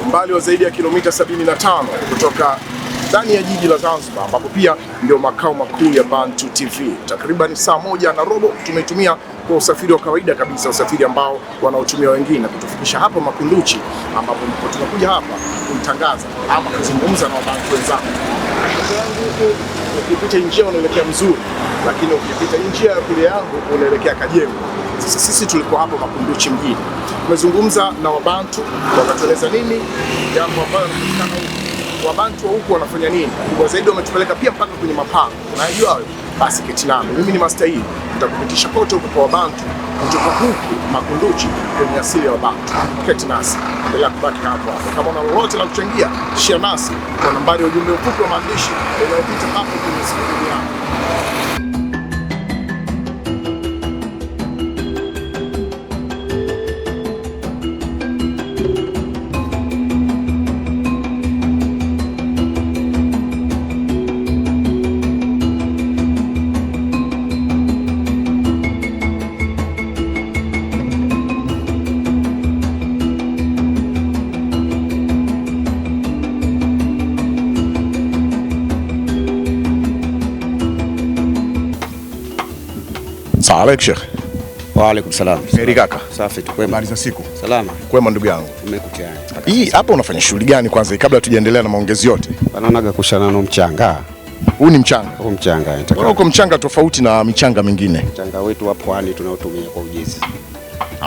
Umbali wa zaidi ya kilomita 75 kutoka ndani ya jiji la Zanzibar, ambapo pia ndio makao makuu ya Bantu TV. Takriban saa moja na robo tumetumia kwa usafiri wa kawaida kabisa, usafiri ambao wanaotumia wengine kutufikisha hapa Makunduchi, ambapo ndipo tunakuja hapa kumtangaza ama kuzungumza na Wabantu wenzangu. Yangu huku ukipita njia unaelekea Mzuri, lakini ukipita njia ya kulia yangu unaelekea Kajengo. Sasa sisi tulikuwa hapa Makunduchi mjini, tumezungumza na Wabantu wakatueleza nini jambo ambalo linapatikana huku, Wabantu wa huku wanafanya nini. Kubwa zaidi wametupeleka pia mpaka kwenye mapango, unajua wewe. Basi keti nami, mimi ni Master E, nitakupitisha kote huko kwa Wabantu kutoka huku Makunduchi kwenye asili ya Wabantu. Keti nasi, endelea kubaki hapo hapo. Kama una lolote la kuchangia, share nasi kwa nambari ya ujumbe mfupi wa maandishi inayopita hapo kwenye skrini yako. Salamu alaikum Sheikh. Wa alaikum salam. Heri kaka. Safi tu, kwema. Habari za siku? Salama. Kwema ndugu yangu. Umekucha. Hii hapa unafanya shughuli gani kwanza kabla tujaendelea na maongezi yote? Panaonaga kushana no mchanga. Huu ni mchanga. Huu mchanga Mbona uko mchanga tofauti na michanga mingine? Mchanga wetu wa pwani tunaotumia kwa ujenzi.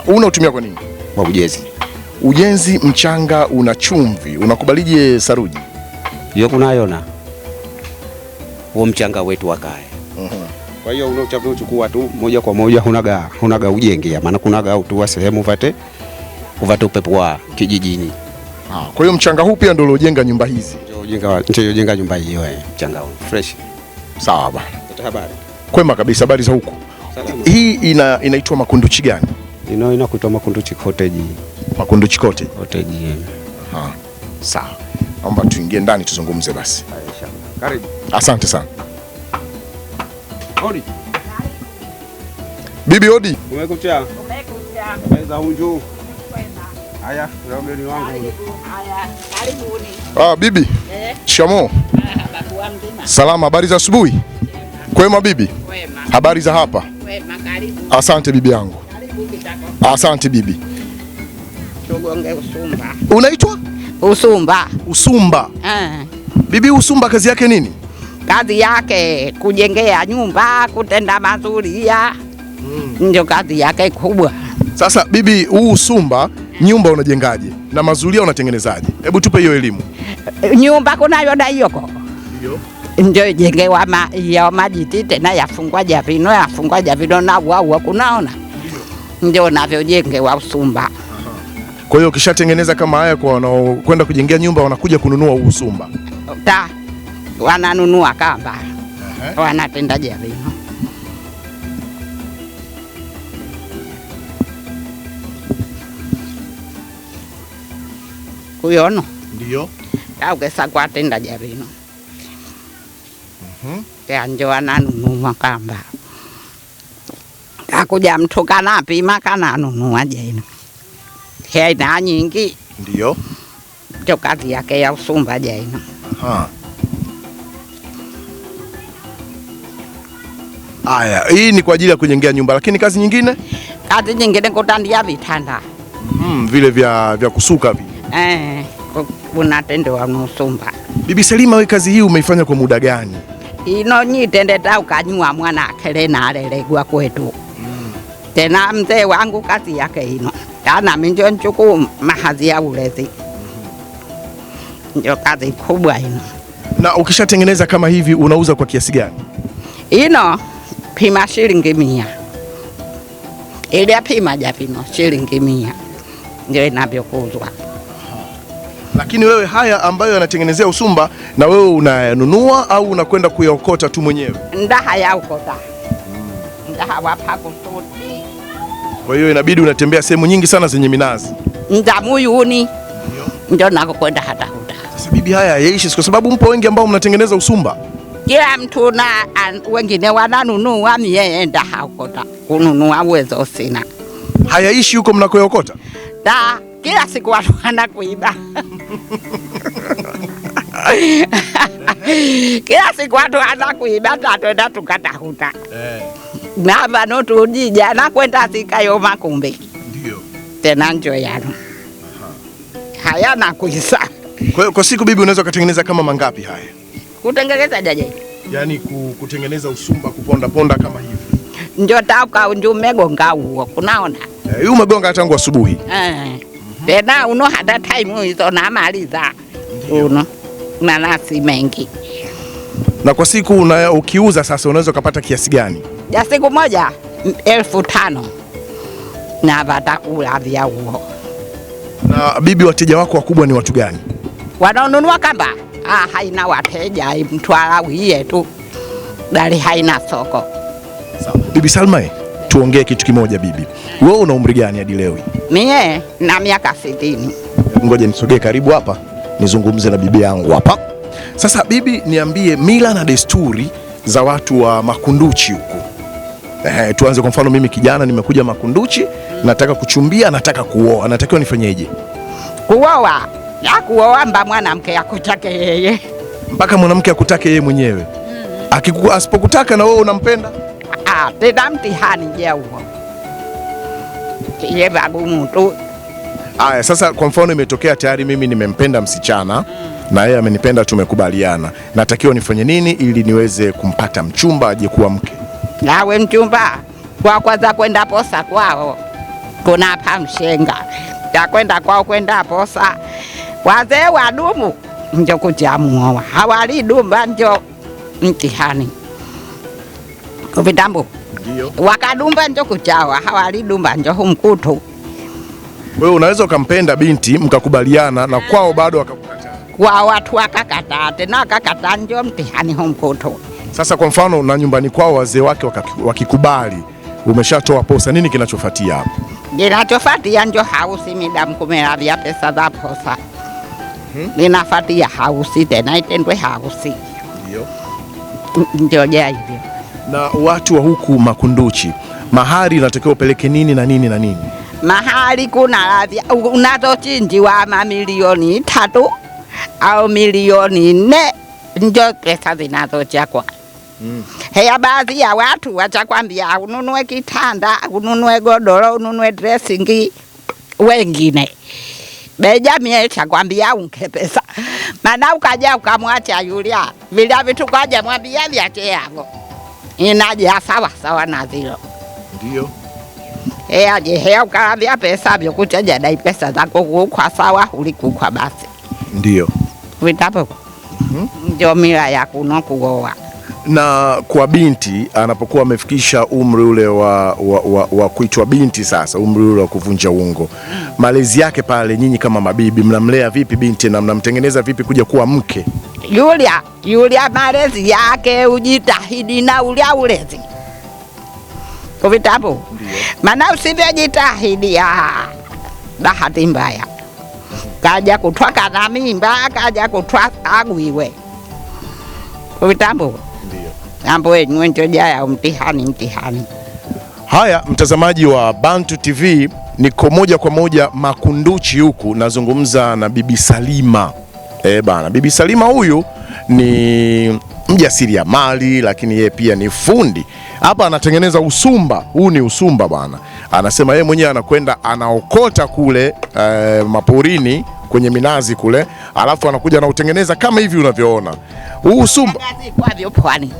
Huu unaotumia kwa nini? Kwa ujenzi. Ujenzi mchanga una chumvi, unakubalije saruji? Hiyo kunayona. Huo mchanga wetu wa kaya. Kwa hiyo unaochukua tu moja kwa moja hunaga ujengea, maana kunaga utua sehemu uvate upepo wa kijijini. Kwa hiyo mchanga huu pia ndio uliojenga nyumba hizi. Ndio ujenga nyumba hiyo, mchanga huu fresh. Sawa bwana. Habari. Kwema kabisa, habari za huku. Salama. Hii inaitwa Makunduchi gani? Inaitwa Makunduchi Cottage. Makunduchi Cottage. Cottage. Sawa. Naomba tuingie ndani tuzungumze basi. Karibu. Asante sana. Hodi. Bibi hodi. Umekucha. Umekucha. Habari za unju. Haya, wageni wangu. Haya, karibuni. Bibi. Shikamoo. Babu mzima. Salama, habari za asubuhi? Kwema bibi? Kwema. Habari za hapa? Kwema, karibu. Asante bibi yangu. Karibu kitako. Asante bibi. Tugonge usumba. Unaitwa? Usumba. Usumba. Bibi, usumba kazi yake nini? Kazi yake kujengea nyumba, kutenda mazuria. Ndio kazi yake kubwa. Sasa bibi, huu usumba nyumba unajengaje na mazulia unatengenezaje? Hebu tupe hiyo elimu. Nyumba kunayo na hiyoko. Ndio. Ndio jengewa ya majiti tena yafungwa javino, yafungwa javino na wao kunaona. Ndio navyojengewa usumba. Kwa hiyo ukishatengeneza kama haya kwa wanaokwenda kujengea nyumba wanakuja kununua huu usumba. Ta wananunua kamba. Wanatenda javino. Kuyono. Ndio. Kaugesa kwatenda javino. Ya njo wananunua kamba. Kakuja mtu kanapima kananunua jeno. Hena nyingi. Ndio. Ndio kazi yake ya usumba jeno. Aya, hii ni kwa ajili ya kujengea nyumba, lakini kazi nyingine? Kazi nyingine kutandia vitanda. Vile vya kusuka vile. Unatendewa nusumba. Bibi Selima, wewe kazi hii umeifanya kwa muda gani? Ino nyitende ta ukanyua mwana akele na alelegwa kwetu. Tena mzee wangu kazi yake ino. Tana minjo nchuku mahazi ya ulezi. Ndio kazi kubwa ino. Na ukishatengeneza kama hivi unauza kwa kiasi gani? Ino pima shilingi 100. Ile pima japino shilingi 100. Ndio inavyokuuzwa. Lakini wewe haya ambayo yanatengenezea usumba na wewe unayanunua au unakwenda kuyaokota tu mwenyewe? Ndaha yaokota. Ndaha wapa kusudi. Kwa hiyo inabidi unatembea sehemu nyingi sana zenye minazi. Ndamuyuni. Ndio nako kwenda hata huta. Sasa bibi, haya yaishi kwa sababu mpo wengi ambao mnatengeneza usumba. Kila mtu na wengine wananunua, mie ndaha okota. Kununua uwezo sina. Hayaishi huko mnakoyaokota? Da. Kila siku watu wanakuiba. Kila siku watu wanakuiba, tatwenda tukatahuta. Na vano tujija na kwenda sikayo makumbi. Ndio. Tena njo yano. Hayana kuisa. Kwa hiyo kwa siku bibi unaweza kutengeneza kama mangapi haya? Kutengeneza jaje? Yaani kutengeneza usumba, kuponda ponda kama hivi. Njo taka njumegonga huo, kunaona? Hii umegonga tangu asubuhi. Tena uno hata time hizo namaliza. Uno nanasi mengi. Na kwa siku ukiuza sasa unaweza kupata kiasi gani? Ya siku moja 5,000. Na watakula vya huo. Na bibi, wateja wako wakubwa ni watu gani? Wanaonunua kamba? Haina wateja, Mtwara wiye tu. Bali haina soko. Sawa. Bibi Salma, tuongee kitu kimoja bibi. Wewe una umri gani hadi leo? Mie na miaka 60. Ngoja nisogee karibu hapa nizungumze na bibi yangu hapa. Sasa bibi, niambie mila na desturi za watu wa Makunduchi huku. Tuanze kwa mfano, mimi kijana nimekuja Makunduchi, nataka kuchumbia, nataka kuoa. Natakiwa nifanyeje? Kuoa? Ya kuoa mba mwanamke akutake yeye. Mpaka mwanamke akutake yeye mwenyewe. Asipokutaka na wewe unampenda? Tena mtihani je huo. Ye babu mtu. Aya, sasa kwa mfano imetokea tayari mimi nimempenda msichana na yeye amenipenda, tumekubaliana. Natakiwa nifanye nini ili niweze kumpata mchumba aje kuwa mke? Nawe mchumba kwa kwanza kwenda posa kwao. Kuna hapa mshenga. Ya kwenda kwao kwenda posa. Wazee wadumu njo kujamuoa. Hawalidumba njo mtihani. Kuvitambo. Ndio. Wakadumba njo kuchawa, hawalidumba njo humkutu. Wewe unaweza ukampenda binti mkakubaliana na kwao bado wakakukataa. Kwa watu wakakataa, tena wakakataa njo mtihani humkutu. Sasa kwa mfano na nyumbani kwao wazee wake wakikubali, umeshatoa posa, nini kinachofuatia hapo? Kinachofuatia njo hausi midamu kumelavya pesa za posa. Ninafuatia hausi tena itendwe hausi. Ndio. Ndio ja hivyo. Na watu wa huku Makunduchi, mahari inatakiwa upeleke nini na nini na nini? Mahari kuna lavya unazochinjiwa mamilioni 3 au milioni 4 njo pesa zinazochakwa. Heya baadhi ya watu wachakwambia ununue kitanda, ununue godoro, ununue dressing, wengine beja mie chakwambia unke pesa. Maana ukaja ukamwacha Yulia, vile vitu kaja mwambia viache yako. Inaja sawa sawa na zilo. Ndio. Heya je, heya ukaambia pesa vyo kuchaja dai pesa zako kwa sawa ulikukwa basi. Ndio. Vitapo. Ndio mila ya kuno kuoa. Na kwa binti anapokuwa amefikisha umri ule wa kuitwa binti sasa, umri ule wa kuvunja ungo, malezi yake pale, nyinyi kama mabibi mnamlea vipi binti na mnamtengeneza vipi kuja kuwa mke? Yulia malezi yake ujitahidi na ulia ulezi. Kuvitabu. Maana usivyojitahidi bahati mbaya. Kaja kutwaka na mimba, kaja kutwa agwiwe. Kuvitabu. Mambo yenyewe ndio jaya mtihani. Haya, mtazamaji wa Bantu TV, niko moja kwa moja Makunduchi huku nazungumza na Bibi Salima. Bana, Bibi Salima huyu ni mjasiriamali lakini yeye pia ni fundi. Hapa anatengeneza usumba. Huu ni usumba bwana. Anasema yeye mwenyewe anakwenda anaokota kule maporini kwenye minazi kule, alafu anakuja anautengeneza kama hivi unavyoona. Huu usumba kwa pwani.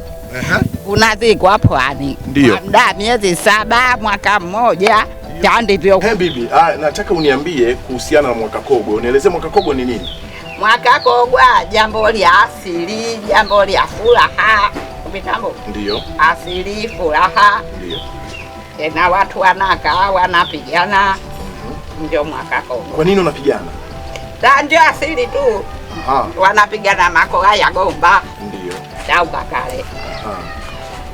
Unazikwa pwani. Ndio. Muda miezi 7, mwaka mmoja. Ndivyo. Hey bibi, nataka uniambie kuhusiana na mwaka kogwe. Unielezee mwaka kogwe ni nini? Mwaka kogwe jambo la asili, jambo la furaha. Mitambo. Ndio. Asili furaha. Ndio. Tena watu wanakaa wanapigana. Ndio mwaka kogwe. Kwa nini wanapigana? Ndio asili tu. Wanapigana makoa ya gomba. Ndio. Tauka kale.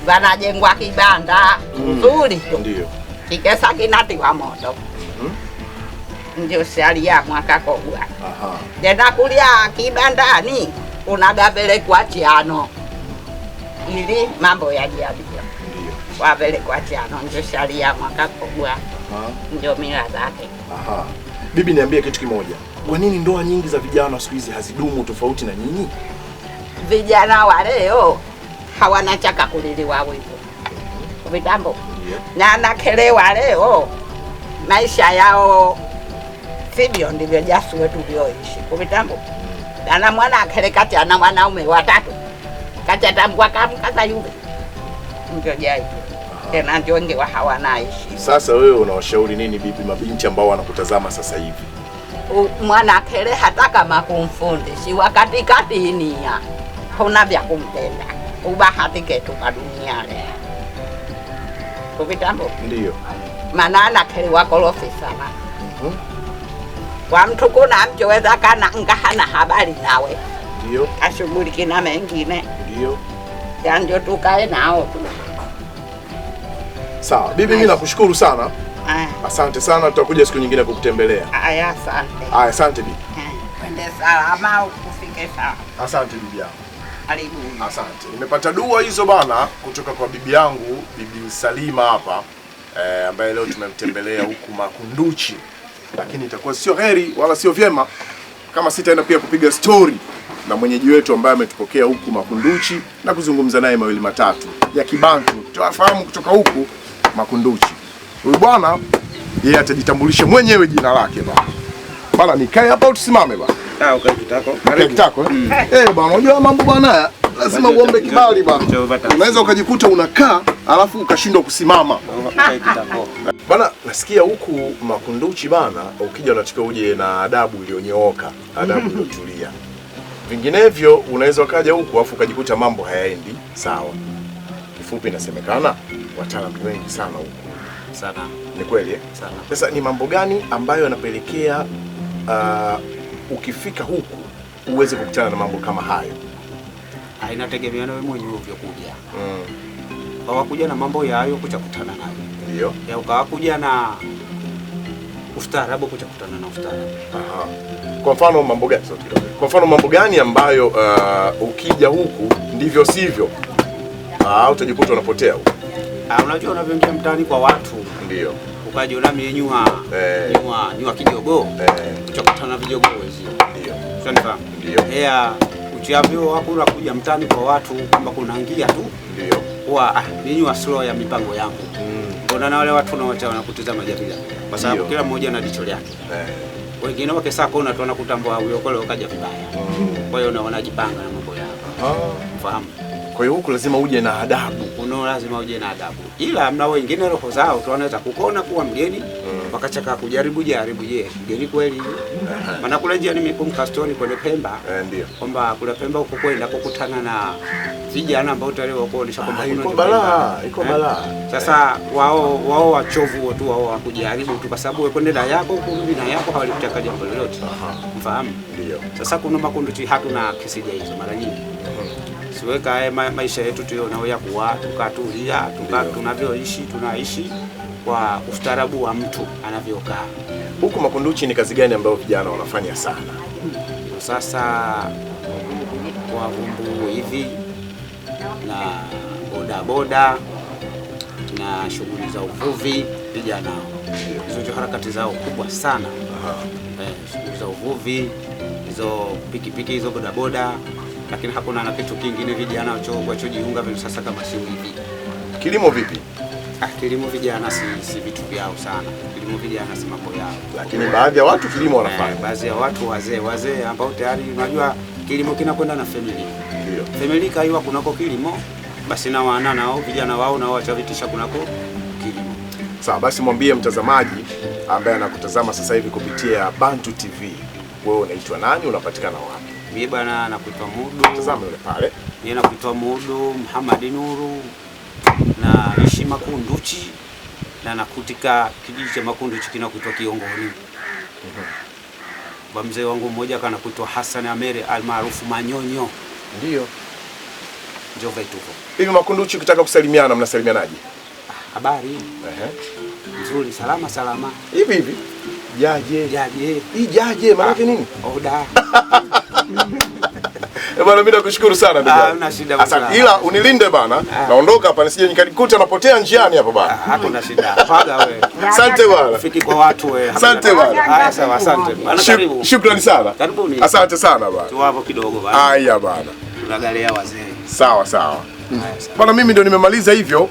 Wanajengwa kibanda nzuri tu. Ndio. Kikesa kinatiwa moto. Ndio sharia mwaka kogwe. Tena kulia kibandani unagapelekwa chiano ili mambo yajiabia. Ndio. Wapelekwa chiano ndio sharia mwaka kogwe. Ndio mila zake. Bibi, niambie kitu kimoja. Kwa nini ndoa nyingi za vijana siku hizi hazidumu tofauti na nyinyi? Vijana wa leo hawana chaka kuliliwa wivu vitambo na nakelewa leo maisha yao sivyo ndivyo jasu wetu vyoishi kuvitambo. Ana mwana akele kati ana wanaume watatu kati atambua kamkaza yule ndio jai tena ndio wengi wa hawanaishi. Sasa wewe unawashauri nini bibi mabinti ambao wanakutazama sasa hivi? Mwana akele hata kama kumfundishi wakati kati nia huna vya kumtenda ubahatike tu kwa dunia leo kuvitambo. Ndio. Maana anakele wakorofi sana. Kwa mtu kuna mchoweza kana ngahana habari nawe. Ndio. Ashughuliki na mengine. Ndio. Ndio tukae nao tu. Sawa, bibi mimi nakushukuru sana. Asante sana, tutakuja siku nyingine kukutembelea. Aya, asante. Aya, asante bibi. Twende salama ufike sawa. Asante bibi yangu. Karibu. Asante. Nimepata dua hizo bana kutoka kwa bibi yangu, Bibi Salima hapa, ambaye leo tumemtembelea huku Makunduchi. Lakini itakuwa sio heri wala sio vyema kama sitaenda pia kupiga story na mwenyeji wetu ambaye ametupokea huku Makunduchi na kuzungumza naye mawili matatu ya Kibantu tuwafahamu kutoka huku Makunduchi. Huyu bwana yeye atajitambulisha mwenyewe jina lake bana. Bana, nikae hapa au tusimame bana? Ah, ukae kitako. Karibu. Kitako. Eh bana, unajua mambo bwana lazima uombe kibali bana. Unaweza ukajikuta unakaa alafu ukashindwa kusimama. Ukae kitako. Bana, nasikia huku Makunduchi bana, ukija unatakiwa uje na adabu iliyonyooka, adabu iliyotulia. Vinginevyo unaweza ukaja huku afu ukajikuta mambo hayaendi sawa. Kifupi inasemekana wataalamu wengi sana huku. Sana. Ni kweli eh? Sana. Sasa ni mambo gani ambayo yanapelekea ukifika huku uweze kukutana na mambo kama hayo? Inategemea na wewe mwenyewe ulivyokuja. Hawakuja na mambo yayo kuchakutana nayo. Ndio. Ya ukawakuja na ustaarabu kuchakutana na ustaarabu. Aha. Kwa mfano mambo gani? Kwa mfano mambo gani ambayo ukija huku ndivyo sivyo? Utajikuta unapotea huku. Unajua unavyoingia mtaani kwa watu. Ndio. Ukajiona mienyua nyua kijogo. Kuchakutana na vijogo wezio. Ndio. Sasa ndio. Ea uchiavyo wako unakuja mtaani kwa watu kwamba kuna ngia tu. Ndio. Kwa mienyua slow ya mipango yangu. Mbona na wale watu na wanakutazama jamii. Kwa sababu kila mmoja ana jicho lake. Wengine wakesa kona tu wanakutambua huyo kole ukaja vibaya. Kwa hiyo wanajipanga na mambo yao. Mfahamu. Kwa hiyo huku lazima uje na adabu. Uno lazima uje na adabu. Ila mna wengine roho zao tu wanaweza kukona kuwa mgeni wakachaka kujaribu jaribu je, mgeni kweli? Maana kule njia nimekumka stone kule Pemba. Ndio. Kwamba kule Pemba huko kwenda kukutana na vijana ambao tayari wako onesha kwamba kuna iko balaa, iko balaa. Sasa wao wachovu tu wao wakujaribu tu kwa sababu wewe kwenda yako kurudi na yako hawalitaka jambo lolote. Mfahamu? Ndio. Sasa kuna Makunduchi hatuna kisija hizo mara nyingi. Siweka maisha yetu tuyo ya kuwa tukatulia tunavyoishi tunaishi kwa ustaarabu wa mtu anavyokaa. Huku Makunduchi ni kazi gani ambayo vijana wanafanya sana? Sasa kwa vumbu hivi na boda boda na shughuli za uvuvi vijana. Hizo ndio harakati zao kubwa sana. Shughuli za uvuvi, hizo pikipiki, hizo boda boda. Lakini hakuna na kitu kingine vijana wachojiunga vile sasa kama si hivi. Kilimo vipi? Kilimo vijana si vitu vyao sana. Kilimo vijana si mambo yao. Lakini baadhi ya watu kilimo wanafanya. Baadhi ya watu wazee ambao tayari unajua kilimo kinakwenda na family. Ndio. Family kaiwa kunako kilimo basi na wana nao vijana wao nao wachavitisha kunako kilimo. Sawa, basi mwambie mtazamaji ambaye anakutazama sasa hivi kupitia Bantu TV, wewe unaitwa nani, unapatikana wapi? Mimi bana nakuitwa Mudu. Tazama yule pale. Mimi nakuitwa Mudu Muhammad Nuru na ishi Makunduchi na nakutika kijiji cha Makunduchi kinakuitwa Kiongoni. Kwa mzee wangu mmoja kanakuitwa Hassan Amere almaarufu Manyonyo. Ndio. Njoo kaituko. Hivi Makunduchi ukitaka kusalimiana mnasalimianaje? Habari. Nzuri, salama salama. Hivi hivi. Jaje. Jaje. Hii jaje maana yake nini? Oda. Eh, bwana mimi nakushukuru sana ndugu Ah, yangu. hamna shida Asante. bwana. Ila unilinde bana. Naondoka hapa nisije nikanikuta napotea njiani hapa bana. Hakuna shida. Paga wewe. Asante bwana. Fiki kwa watu wewe. Asante bwana. Haya sawa, asante. Bwana karibu. Shukrani sana. Karibuni. Asante sana bwana. Tuwapo kidogo bwana. Haya bana. Tunagalea wazee. Sawa sawa. Haya sawa. Bwana mimi ndio nimemaliza hivyo.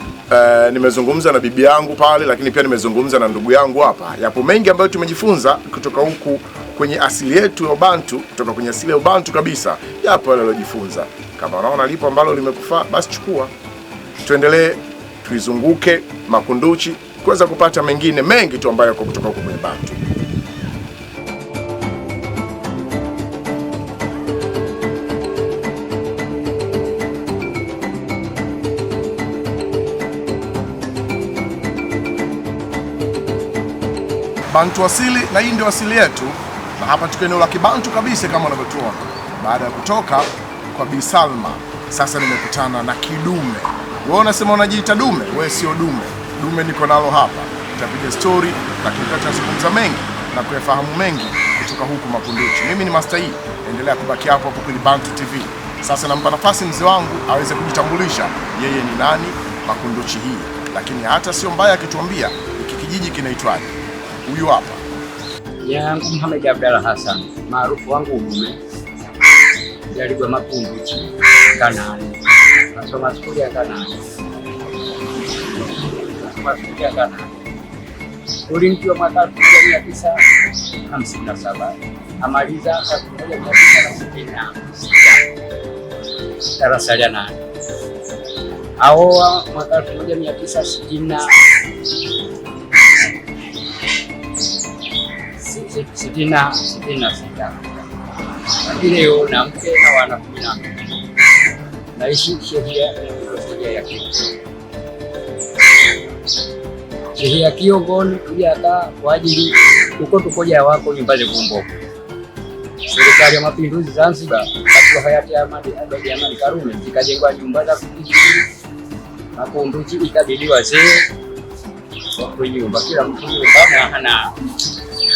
Nimezungumza na bibi yangu pale, lakini pia nimezungumza na ndugu yangu hapa. Yapo mengi ambayo tumejifunza kutoka huku kwenye asili yetu ya Ubantu, kutoka kwenye asili ya Ubantu kabisa. Yapo yale aliyojifunza. Kama unaona lipo ambalo limekufaa, basi chukua. Tuendelee, tuizunguke Makunduchi kuweza kupata mengine mengi tu ambayo yako kutoka huku kwenye Bantu. Bantu asili, na hii ndio asili yetu, na hapa tuko eneo la Kibantu kabisa kama unavyotuona. Baada ya kutoka kwa Bi Salma, sasa nimekutana na kidume. Wewe unasema unajiita dume, wewe sio dume. Dume niko nalo hapa, tutapiga story, lakini pia tutazungumza mengi na kuyafahamu mengi kutoka huku Makunduchi. Mimi ni Master E, endelea kubaki hapo hapo kwenye Bantu TV. Sasa nampa nafasi mzee wangu aweze kujitambulisha yeye ni nani Makunduchi hii, lakini hata sio mbaya akituambia hiki kijiji kinaitwaje. Huyu hapa. Jina langu Muhammad Abdalla Hassan, maarufu wangu Udume, jaligwa Makunduchi Kanani, nasoma skuli ya Kanani, nasoma skuli ya Kanani. Tulimkiwa mwaka 1957 amaliza 1966 darasa la nane, aoa mwaka 1960 66, lakini leo na mke na wana 12. Naishi shehia shehia ya Kiongoni, shehia ya Kiongoni tujaka kwa ajili uko tukoja wako nyumba zekumboko. Serikali ya Mapinduzi Zanzibar wakati wa hayati Ahmad Abeid Amani Karume zikajengwa nyumba za kijiji Makunduchi, ikabidi wazee wa nyumba, kila mtu nyumba na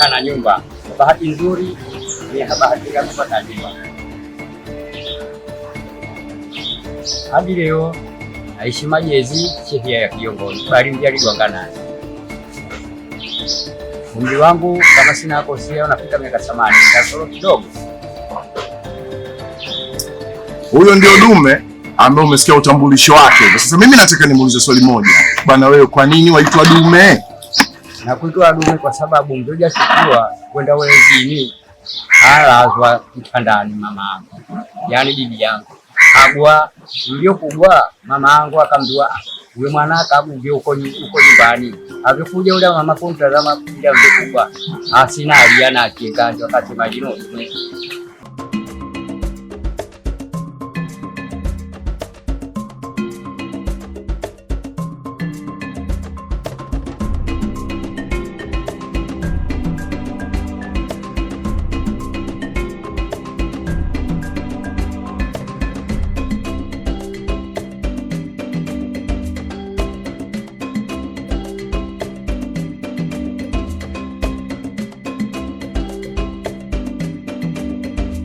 hana nyumba. Kwa bahati nzuri ni habahatika kupata nyumba. Hadi leo naishi Majezi shehia ya Kiongoni, bali mjaligwa Nganani. Umri wangu kama sina kosea unafika miaka 80 kasoro kidogo. Huyo ndio dume ambaye umesikia utambulisho wake. Sasa mimi nataka nimuulize swali moja. Bwana wewe, kwa nini waitwa dume? Na kuitwa dume kwa sababu mjoja chukua kwenda wezini alazwa kitandani mama yangu, yaani bibi yangu agwa mlio kubwa mama yangu akamjua uwe mwana akabuge uko uko nyumbani avikuja ule mama kuntazama ila mlio kubwa asina alia na kinganjo akasema jino dume